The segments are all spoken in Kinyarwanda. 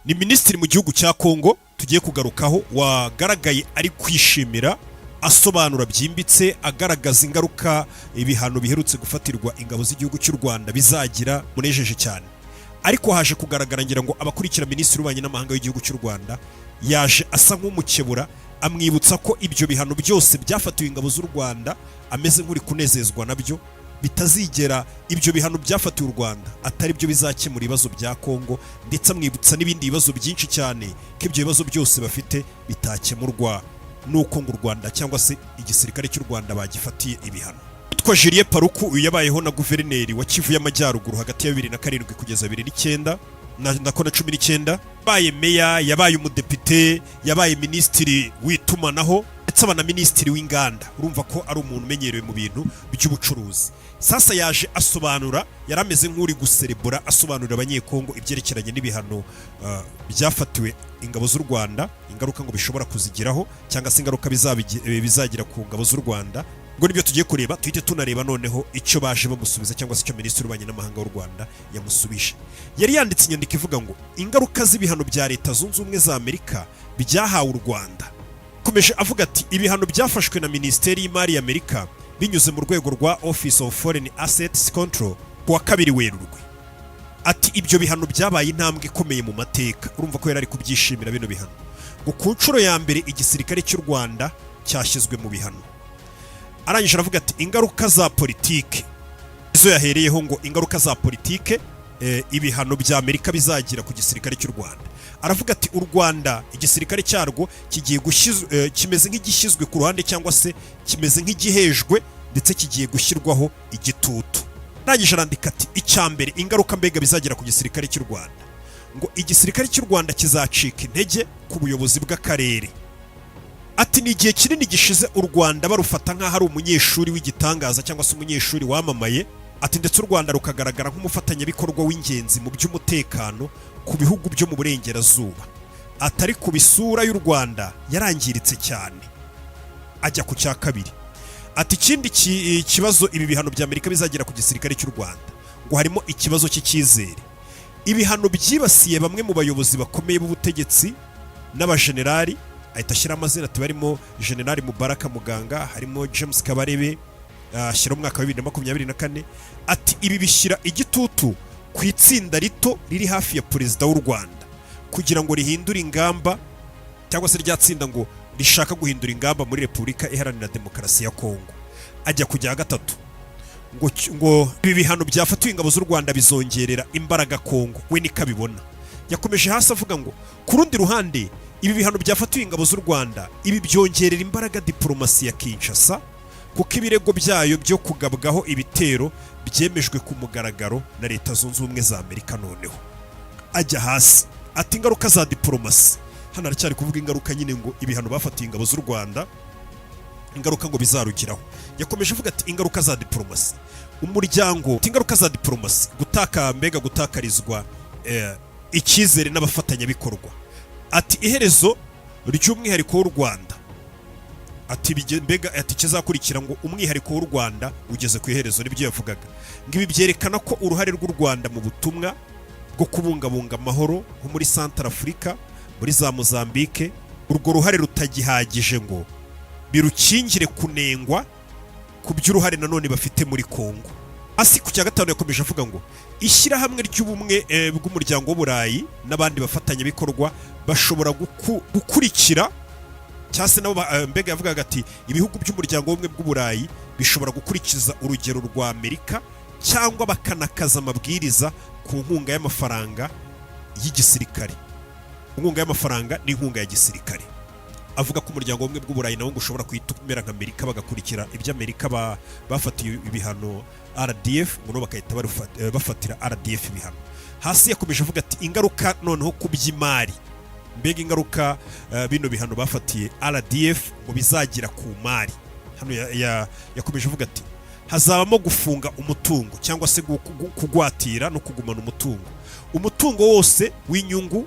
Ni minisitiri mu gihugu cya Kongo tugiye kugarukaho, wagaragaye ari kwishimira, asobanura byimbitse, agaragaza ingaruka ibihano biherutse gufatirwa ingabo z'igihugu cy'u Rwanda bizagira. Munejeje cyane. Ariko haje kugaragara, ngira ngo abakurikira minisitiri w'ububanyi n'amahanga w'igihugu cy'u Rwanda, yaje asa nk'umukebura, amwibutsa ko ibyo bihano byose byafatiwe ingabo z'u Rwanda ameze nk'uri kunezezwa nabyo, bitazigera, ibyo bihano byafatiwe u Rwanda atari byo bizakemura ibibazo bya Kongo, ndetse amwibutsa n'ibindi bibazo byinshi cyane, ko ibyo bibazo byose bafite bitakemurwa nuko ngo u Rwanda cyangwa se igisirikare cy'u Rwanda bagifatiye ibihano. Witwa Julien Paluku, uyu yabayeho na guverineri wa Kivu y'Amajyaruguru hagati ya 2007 kugeza 2009 nako na 19. Yabaye meya, yabaye umudepite, yabaye minisitiri w'itumanaho, ndetse aba na minisitiri w'inganda. Urumva ko ari umuntu umenyerewe mu bintu by'ubucuruzi. Sasa yaje asobanura, yari ameze nk'uri guserebura, asobanurira Abanyekongo ibyerekeranye n'ibihano byafatiwe ingabo z'u Rwanda, ingaruka ngo bishobora kuzigiraho cyangwa se ingaruka bizagira ku ngabo z'u Rwanda. Ngo nibyo tugiye kureba, tuhite tunareba noneho icyo baje bamusubiza cyangwa se icyo minisitiri w'ububanyi n'amahanga w'u Rwanda yamusubije. Yari yanditse inyandiko ivuga ngo ingaruka z'ibihano bya Leta Zunze Ubumwe za Amerika byahawe u Rwanda. Komeje avuga ati ibihano byafashwe na Minisiteri y'Imari ya Amerika binyuze mu rwego rwa Office of Foreign Assets Control ku wa 2 Werurwe. Ati ibyo bihano byabaye intambwe ikomeye mu mateka. Urumva ko yari ari kubyishimira bino bihano, ngo ku nshuro ya mbere igisirikare cy'u Rwanda cyashyizwe mu bihano. Arangije aravuga ati ingaruka za politike, izo yahereyeho ngo ingaruka za politike ibihano bya Amerika bizagira ku gisirikare cy'u Rwanda. Aravuga ati u Rwanda, igisirikare cyarwo kigiye kimeze nk'igishyizwe ku ruhande cyangwa se kimeze nk'igihejwe, ndetse kigiye gushyirwaho igitutu. Arangije arandika ati icya mbere, ingaruka mbega bizagira ku gisirikare cy'u Rwanda, ngo igisirikare cy'u Rwanda kizacika intege ku buyobozi bw'akarere. Ati ni igihe kinini gishize u Rwanda barufata nk'aho ari umunyeshuri w'igitangaza cyangwa se umunyeshuri wamamaye. Ati ndetse u Rwanda rukagaragara nk'umufatanyabikorwa w'ingenzi mu by'umutekano ku bihugu byo mu burengerazuba. Atari ku isura y'u Rwanda yarangiritse cyane. Ajya ku cya kabiri, ati ikindi kibazo ibi bihano bya Amerika bizagira ku gisirikare cy'u Rwanda, ngo harimo ikibazo cy'icyizere. Ibihano byibasiye bamwe mu bayobozi bakomeye b'ubutegetsi n'abajenerali. Ahita ashyira amazina, ati barimo Generali Mubaraka Muganga, harimo James Kabarebe, ashyira umwaka wa 2024. Ati ibi bishyira igitutu ku itsinda rito riri hafi ya perezida w'u Rwanda kugira ngo rihindure ingamba, cyangwa se rya tsinda ngo rishaka guhindura ingamba muri Repubulika Iharanira Demokarasi ya Kongo. Ajya kujya gatatu, ngo ibi bihano byafatiwe ingabo z'u Rwanda bizongerera imbaraga Kongo. We niko abibona. Yakomeje hasi avuga ngo ku rundi ruhande, ibi bihano byafatiwe ingabo z'u Rwanda, ibi byongerera imbaraga diplomasi ya Kinshasa, kuko ibirego byayo byo kugabwaho ibitero byemejwe ku mugaragaro na Leta Zunze Ubumwe za Amerika. Noneho ajya hasi ati ingaruka za diplomasi. Hano aracyari kuvuga ingaruka nyine ngo ibihano bafatiye ingabo z'u Rwanda, ingaruka ngo bizarugiraho. Yakomeje avuga ati ingaruka za diplomasi, umuryango, ati ingaruka za diplomasi, gutaka, mbega gutakarizwa icyizere n'abafatanyabikorwa. Ati iherezo ry'umwihariko w'u Rwanda. Ati mbega ati ikizakurikira, ngo umwihariko w'u Rwanda ugeze ku iherezo. Nibyo yavugaga, ngo ibi byerekana ko uruhare rw'u Rwanda mu butumwa bwo kubungabunga amahoro nko muri Central Africa, muri za Mozambique, urwo ruhare rutagihagije ngo birukingire kunengwa ku by'uruhare nanone bafite muri Kongo. Hasi ku cya gatanu yakomeje avuga ngo ishyirahamwe ry'ubumwe bw'umuryango w'Uburayi n'abandi bafatanyabikorwa bashobora gukurikira cyangwa se nabo mbega yavugaga ati ibihugu by'umuryango w'ubumwe bw'Uburayi bishobora gukurikiza urugero rwa Amerika cyangwa bakanakaza amabwiriza ku nkunga y'amafaranga y'igisirikare, inkunga y'amafaranga n'inkunga ya gisirikare. Avuga ko umuryango w'ubumwe bw'Uburayi nawo ngo ushobora guhita umera nka Amerika, bagakurikira ibyo Amerika bafatiye ibihano RDF, ngo nabo bagahita bafatira RDF ibihano. Hasi yakomeje avuga ati ingaruka noneho ku by'imari, mbega ingaruka bino bihano bafatiye RDF ngo bizagira ku mari. Hano yakomeje avuga ati hazabamo gufunga umutungo cyangwa se kugwatira no kugumana umutungo wose w'inyungu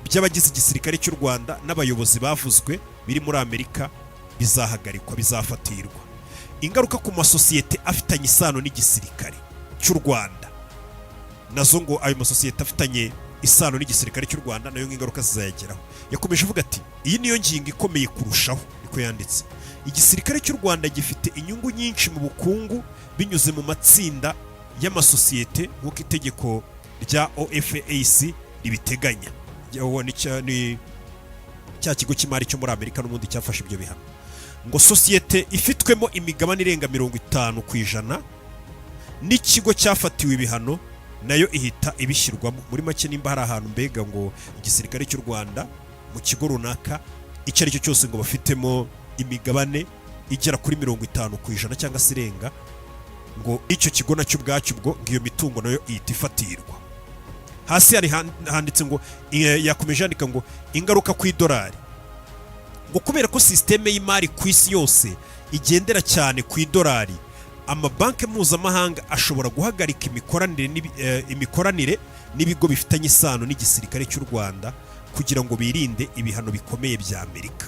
by'abagize igisirikare cy'u Rwanda n'abayobozi bavuzwe biri muri Amerika bizahagarikwa, bizafatirwa. Ingaruka ku masosiyete afitanye isano n'igisirikare cy'u Rwanda nazo, ngo ayo masosiyete afitanye isano n'igisirikare cy'u Rwanda, nayo nk'ingaruka zizayageraho. Yakomeje avuga ati: "Iyi niyo ngingo ikomeye kurushaho." Niko yanditse. Igisirikare cy'u Rwanda gifite inyungu nyinshi mu bukungu binyuze mu matsinda y'amasosiyete nk'uko itegeko rya OFAC ribiteganya. Ni cya kigo cy'imari cyo muri Amerika n'ubundi cyafashe ibyo bihano. Ngo sosiyete ifitwemo imigabane irenga 50% n'ikigo cyafatiwe ibihano nayo ihita ibishyirwamo. Muri make, nimba hari ahantu mbega ngo igisirikare cy'u Rwanda mu kigo runaka icyo ari cyo cyose ngo bafitemo imigabane igera kuri 50% cyangwa se irenga, ngo icyo kigo nacyo ubwacyo ubwo ngo iyo mitungo nayo ihita ifatirwa. Hasi hari handitse ngo yakomeje yandika ngo ingaruka ku idolari. Ngo kubera ko sisiteme y'imari ku isi yose igendera cyane ku idolari, amabanki mpuzamahanga ashobora guhagarika imikoranire n'ibigo bifitanye isano n'igisirikare cy'u Rwanda kugira ngo birinde ibihano bikomeye bya Amerika.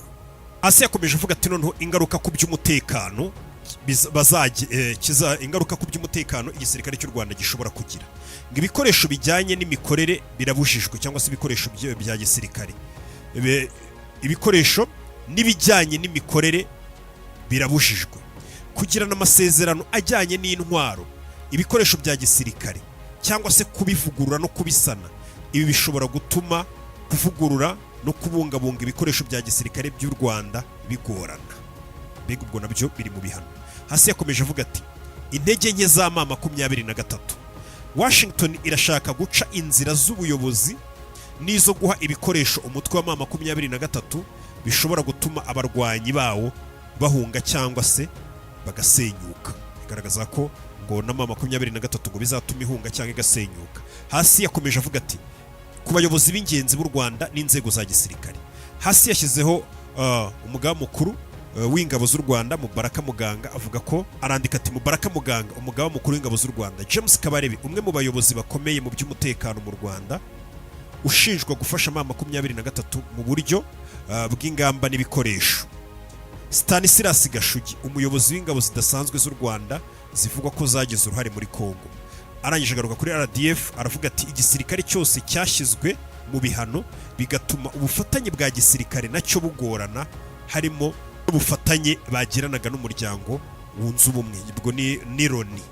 Hasi yakomeje avuga ati: "Noneho ingaruka ku by'umutekano ingaruka ku by'umutekano igisirikare cy'u Rwanda gishobora kugira." Ngo ibikoresho bijyanye n'imikorere birabujijwe, cyangwa se ibikoresho bya gisirikare, ibikoresho n'ibijyanye n'imikorere birabujijwe. Kugirana amasezerano ajyanye n'intwaro, ibikoresho bya gisirikare cyangwa se kubivugurura no kubisana. Ibi bishobora gutuma kuvugurura no kubungabunga ibikoresho bya gisirikare by'u Rwanda bigorana. Mbega ubwo nabyo biri mu bihano. Hasi yakomeje avuga ati: "Intege nke za M23. Washington irashaka guca inzira z'ubuyobozi n'izo guha ibikoresho umutwe wa M23, bishobora gutuma abarwanyi bawo bahunga cyangwa se bagasenyuka." Bigaragaza ko ngo na M23 ngo bizatuma ihunga cyangwa igasenyuka. Hasi yakomeje avuga ati: "Ku bayobozi b'ingenzi b'u Rwanda n'inzego za gisirikare." Hasi yashyizeho umugaba mukuru w'ingabo z'u Rwanda, Mubaraka Muganga. Avuga ko, arandika ati: "Mubaraka Muganga, umugaba mukuru w'ingabo z'u Rwanda, James Kabarebe, umwe mu bayobozi bakomeye mu by'umutekano mu Rwanda, ushinjwa gufasha M23 mu buryo bw'ingamba n'ibikoresho, Stanislas Gashugi, umuyobozi w'ingabo zidasanzwe z'u Rwanda zivugwa ko zagize uruhare muri Congo." Arangije agaruka kuri RDF, aravuga ati: "Igisirikare cyose cyashyizwe mu bihano, bigatuma ubufatanye bwa gisirikare nacyo bugorana, harimo n'ubufatanye bagiranaga n'Umuryango Wunze Ubumwe." Ubwo ni Loni.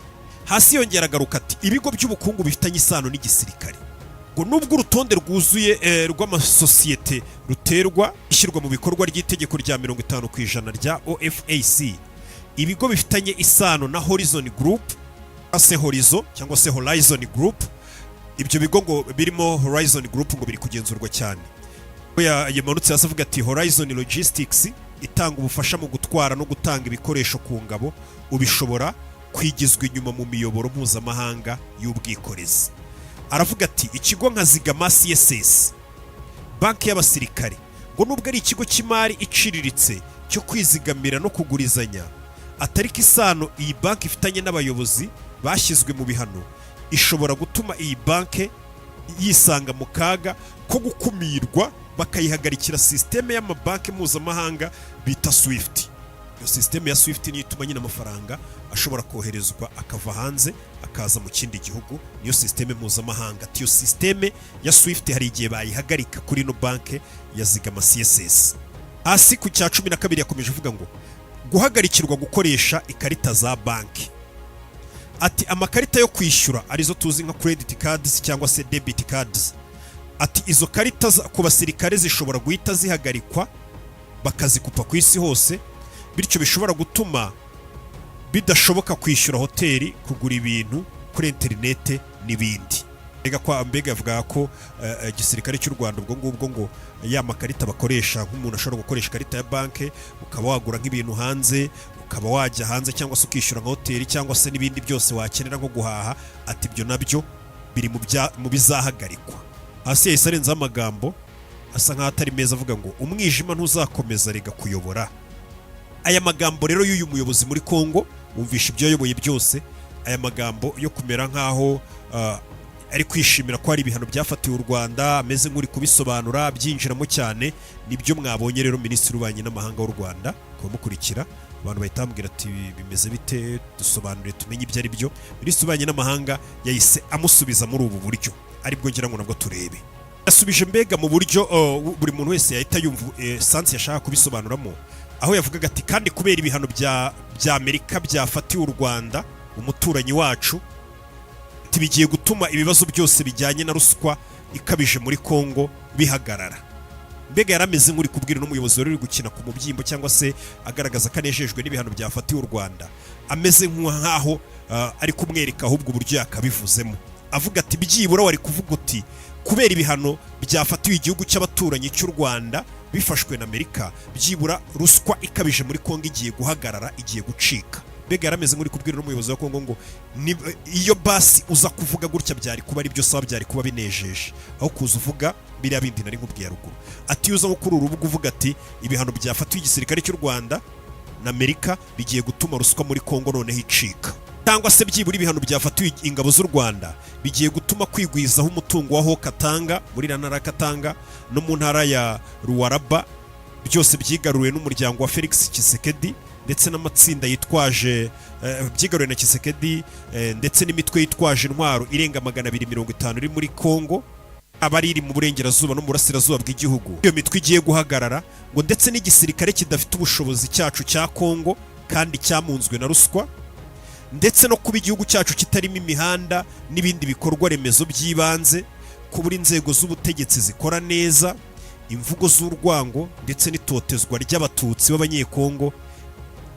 Hasi yongera agaruka ati: "Ibigo by'ubukungu bifitanye isano n'igisirikare." Ngo nubwo urutonde rwuzuye rw'amasosiyete ruterwa ishyirwa mu bikorwa ry'itegeko rya 50% rya OFAC, ibigo bifitanye isano na Horizon Group cyangwa se Horizon cyangwa se Horizon Group, ibyo bigo ngo birimo Horizon Group ngo biri kugenzurwa cyane. Yamanutse hasi avuga ati: "Horizon Logistics itanga ubufasha mu gutwara no gutanga ibikoresho ku ngabo, ubishobora kwigizwa inyuma mu miyoboro mpuzamahanga y'ubwikorezi." Aravuga ati: "Ikigo nka Zigama CSS, banki y'abasirikare, ngo nubwo ari ikigo cy'imari iciriritse cyo kwizigamira no kugurizanya, atari ko isano iyi banki ifitanye n'abayobozi bashyizwe mu bihano ishobora gutuma iyi banki yisanga mu kaga ko gukumirwa, bakayihagarikira sisiteme y'amabanki mpuzamahanga bita SWIFT." Iyo sisiteme ya SWIFT niyo ituma nyine amafaranga ashobora koherezwa akava hanze akaza mu kindi gihugu, niyo sisiteme mpuzamahanga. Ati: "Iyo sisiteme ya SWIFT hari igihe bayihagarika kuri ino banki ya Zigama CSS." Hasi ku cya 12 yakomeje avuga ngo guhagarikirwa gukoresha ikarita za banki. Ati: "Amakarita yo kwishyura, arizo tuzi nka credit cards cyangwa se debit cards," ati: "izo karita ku basirikare zishobora guhita zihagarikwa, bakazikupa ku isi hose, bityo bishobora gutuma bidashoboka kwishyura hoteli, kugura ibintu kuri interinete n'ibindi." Mbega kwa mbega yavuga ko igisirikare cy'u Rwanda ubwo ngubwo ngo ya makarita bakoresha, nk'umuntu ashobora gukoresha ikarita ya banki ukaba wagura nk'ibintu hanze, ukaba wajya hanze cyangwa se ukishyura nka hoteli cyangwa se n'ibindi byose wakenera nko guhaha, ati ibyo nabyo biri mu bizahagarikwa. Hasi yahise arenzaho amagambo asa nk'aho atari meza, avuga ngo umwijima ntuzakomeza rega kuyobora. Aya magambo rero y'uyu muyobozi muri Congo, wumvisha ibyo yayoboye byose, aya magambo yo kumera nk'aho ari kwishimira ko hari ibihano byafatiwe u Rwanda, ameze nk'uri kubisobanura abyinjiramo cyane, nibyo mwabonye rero Minisitiri w'Ububanyi n'Amahanga w'u Rwanda kubamukurikira. Abantu bahita bambwira ati: "Bimeze bite? Dusobanurire tumenye ibyo ari byo." Minisitiri w'Ububanyi n'Amahanga yahise amusubiza muri ubu buryo. Aribwo ngira ngo nabwo turebe. Yasubije mbega mu buryo buri muntu wese yahita yumva sens yashaka kubisobanuramo, aho yavugaga ati: "Kandi kubera ibihano bya Amerika byafatiwe u Rwanda, umuturanyi wacu," ati, "bigiye gutuma ibibazo byose bijyanye na ruswa ikabije muri Kongo bihagarara." Mbega yari ameze nk'uri kubwira n'umuyobozi wari uri gukina ku mubyimbo, cyangwa se agaragaza ko anejejwe n'ibihano byafatiwe u Rwanda, ameze nk'aho ari kumwereka ahubwo uburyo yakabivuzemo, avuga ati: "Byibura wari kuvuga uti kubera ibihano byafatiwe igihugu cy'abaturanyi cy'u Rwanda bifashwe na Amerika, byibura ruswa ikabije muri Kongo igiye guhagarara, igiye gucika." Mbega yari ameze nk'uri kubwira n'umuyobozi wa Kongo ngo iyo basi uza kuvuga gutya byari kuba ari byo sawa, byari kuba binejeje, aho kuza uvuga biriya bindi nari nkubwiye haruguru. Ati: "Iyo uza nko kuri uru rubuga uvuga ati ibihano byafatiwe igisirikare cy'u Rwanda na Amerika bigiye gutuma ruswa muri Kongo noneho icika, cyangwa se byibura ibihano byafatiwe ingabo z'u Rwanda bigiye gutuma kwigwizaho umutungo wa Katanga muri iriya ntara ya Katanga no mu ntara ya Lualaba byose byigaruriwe n'umuryango wa Felix Tshisekedi ndetse n'amatsinda yitwaje byigaruriwe na Tshisekedi ndetse n'imitwe yitwaje intwaro irenga 250 iri muri Kongo, aba iri mu burengerazuba no mu burasirazuba bw'igihugu, iyo mitwe igiye guhagarara," ngo ndetse n'igisirikare kidafite ubushobozi cyacu cya Kongo kandi cyamunzwe na ruswa, ndetse no kuba igihugu cyacu kitarimo imihanda n'ibindi bikorwa remezo by'ibanze, kubura inzego z'ubutegetsi zikora neza, imvugo z'urwango ndetse n'itotezwa ry'Abatutsi b'Abanyekongo,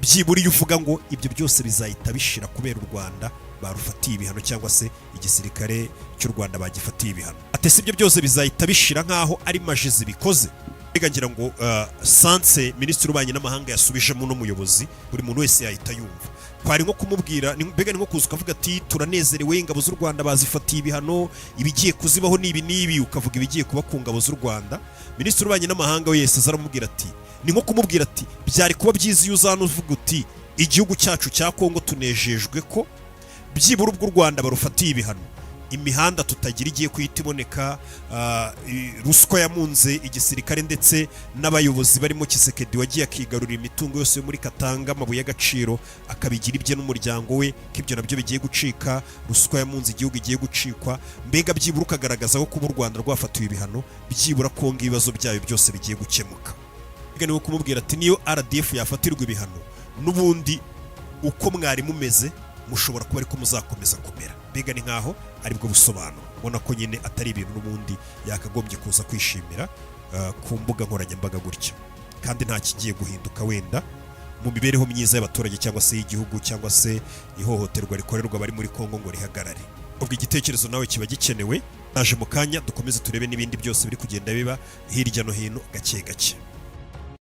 byibura iyo uvuga ngo ibyo byose bizahita bishira kubera u Rwanda barufatiye ibihano, cyangwa se igisirikare cy'u Rwanda bagifatiye ibihano. Ati: "Si ibyo byose bizahita bishira nk'aho ari magie zibikoze?" Mbega ngira ngo sens minisitiri w'ububanyi n'amahanga yasubijemo n'umuyobozi, buri muntu wese yahita yumva. Kwari nko kumubwira mbega ni nko kuza ukavuga ati: "Turanezerewe, ingabo z'u Rwanda bazifatiye ibihano, ibigiye kuzibaho ni ibi n'ibi," ukavuga ibigiye kuba ku ngabo z'u Rwanda. Minisitiri w'ububanyi n'amahanga we yese aza aramubwira ati, ni nko kumubwira ati: "Byari kuba byiza iyo uzana uvuga uti igihugu cyacu cya Kongo tunejejwe ko byibura ubwo u Rwanda barufatiye ibihano, imihanda tutagira igiye kuhita iboneka, ruswa yamunze igisirikare ndetse n'abayobozi barimo Tshisekedi wagiye akigarurira imitungo yose yo muri Katanga, amabuye y'agaciro akabigira ibye n'umuryango we, ko ibyo nabyo bigiye gucika, ruswa yamunze igihugu igiye gucikwa." Mbega byibura ukagaragaza ko kuba u Rwanda rwafatiwe ibihano, byibura Kongo ibibazo byayo byose bigiye gukemuka. Mbega ni nko kumubwira ati: "Niyo RDF yafatirwa ibihano, n'ubundi uko mwari mumeze mushobora kuba ariko muzakomeza kumera." Mbega ni nkaho aribwo busobanuro, ubona ko nyine atari ibintu n'ubundi yakagombye kuza kwishimira ku mbuga nkoranyambaga gutya, kandi nta kigiye guhinduka wenda mu mibereho myiza y'abaturage cyangwa se y'igihugu, cyangwa se ihohoterwa rikorerwa abari muri Kongo ngo rihagarare. Ubwo igitekerezo nawe kiba gikenewe. Naje mu kanya dukomeze turebe n'ibindi byose biri kugenda biba hirya no hino gake gake.